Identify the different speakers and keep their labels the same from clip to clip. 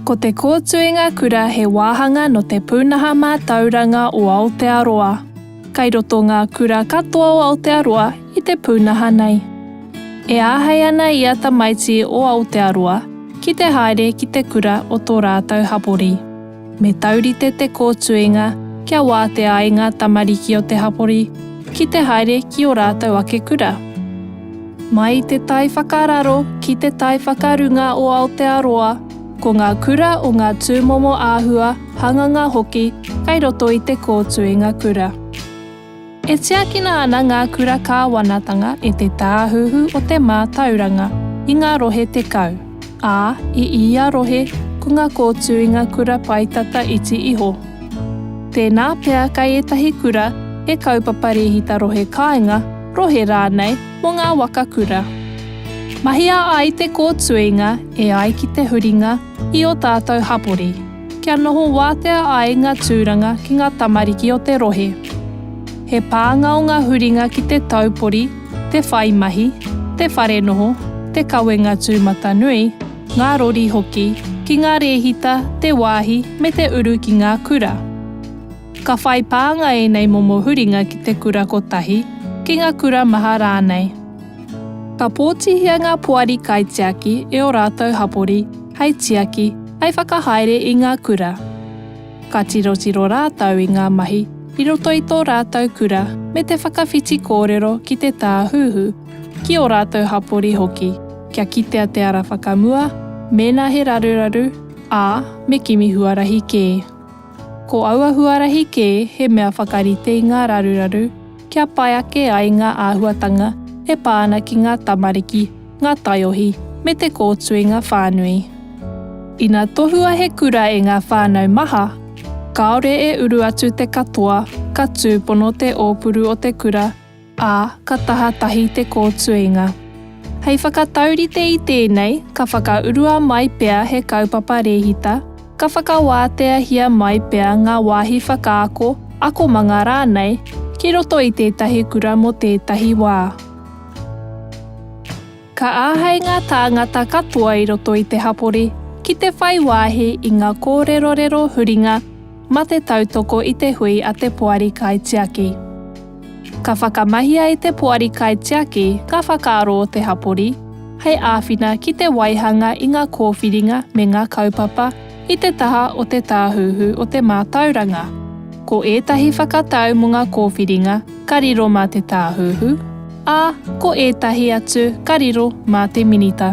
Speaker 1: Ko te kōtuinga kura he wāhanga nō te pūnaha mātauranga o Aotearoa. Kai roto ngā kura katoa o Aotearoa i te pūnaha nei. E āhei ana ia tamaiti o Aotearoa ki te haere ki te kura o tō rātou hapori. Me taurite te kōtuinga kia wātea ai ngā tamariki o te hapori ki te haere ki ō rātou ake kura. Mai i te tai whakararo ki te tai whakarunga o Aotearoa, ko ngā kura o ngā tūmomo āhua, hanganga hoki kei roto i te kōtuinga kura. E tiakina ana ngā kura kāwanatanga e te Tāhuhu o te Mātauranga i ngā rohe 10, ā, i ia rohe ko ngā kōtuinga kura paetata iti iho. Tēnā pea kei ētahi kura he kaupapa rēhita rohe kāinga, rohe rānei mō ngā waka kura. Mahia ai te kōtuinga e ai ki te huringa i ō tātou hapori, kia noho wātea ai ngā tūranga ki ngā tamariki o te rohe. He pānga o ngā huringa ki te taupori, te whai mahi, te whare noho, te kawenga tūmatanui, ngā rori hoki, ki ngā rēhita, te wāhi me te uru ki ngā kura. Ka whai pānga ēnei momo huringa ki te kura kotahi, ki ngā kura maha rānei. Ka pōtihia ngā poari kaitiaki e ō rātou hapori hei tiaki, hei whakahaere i ngā kura. Ka tirotiro rātou i ngā mahi i roto i tō rātou kura me te whakawhiti kōrero ki te tāhuhu, ki ō rātou hapori hoki, kia kitea te ara whakamua mēnā he raruraru, ā, me kimi huarahi kē. Ko aua huarahi kē he mea whakarite i ngā raruraru kia pai ake ai ngā āhuatanga e pā ana ki ngā tamariki, ngā taiohi me te kōtuinga whānui. Ina tohua he kura e ngā whānau maha, kāore e uru atu te katoa, ka tūpono te ōpuru o te kura ā, ka taha tahi te kōtuinga. Hei whakataurite i tēnei, ka whakaurua mai pea he kaupapa rēhita, ka whakawāteahia mai pea ngā wāhi whakaako, akomanga rānei, ki roto i tētahi kura mō tētahi wā. Ka āhei ngā tāngata katoa i roto i te hapori ki te whai wāhi i ngā kōrerorero huringa mā te tautoko i te hui a te Poari Kaitiaki. Ka whakamahia e te Poari Kaitiaki ngā whakaaro o te hapori hei āwhina ki te waihanga i ngā kōwhiringa me ngā kaupapa i te taha o te Tāhuhu o te Mātauranga. Ko ētahi whakatau mō ngā kōwhiringa ka riro mā te Tāhuhu, ā, ko ētahi atu ka riro mā te Minita.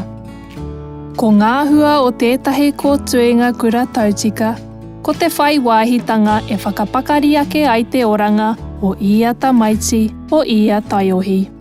Speaker 1: Ko ngā hua o tētahi kōtuinga kura tautika, ko te whai wāhitanga e whakapakari ake ai te oranga o ia tamaiti, o ia taiohi.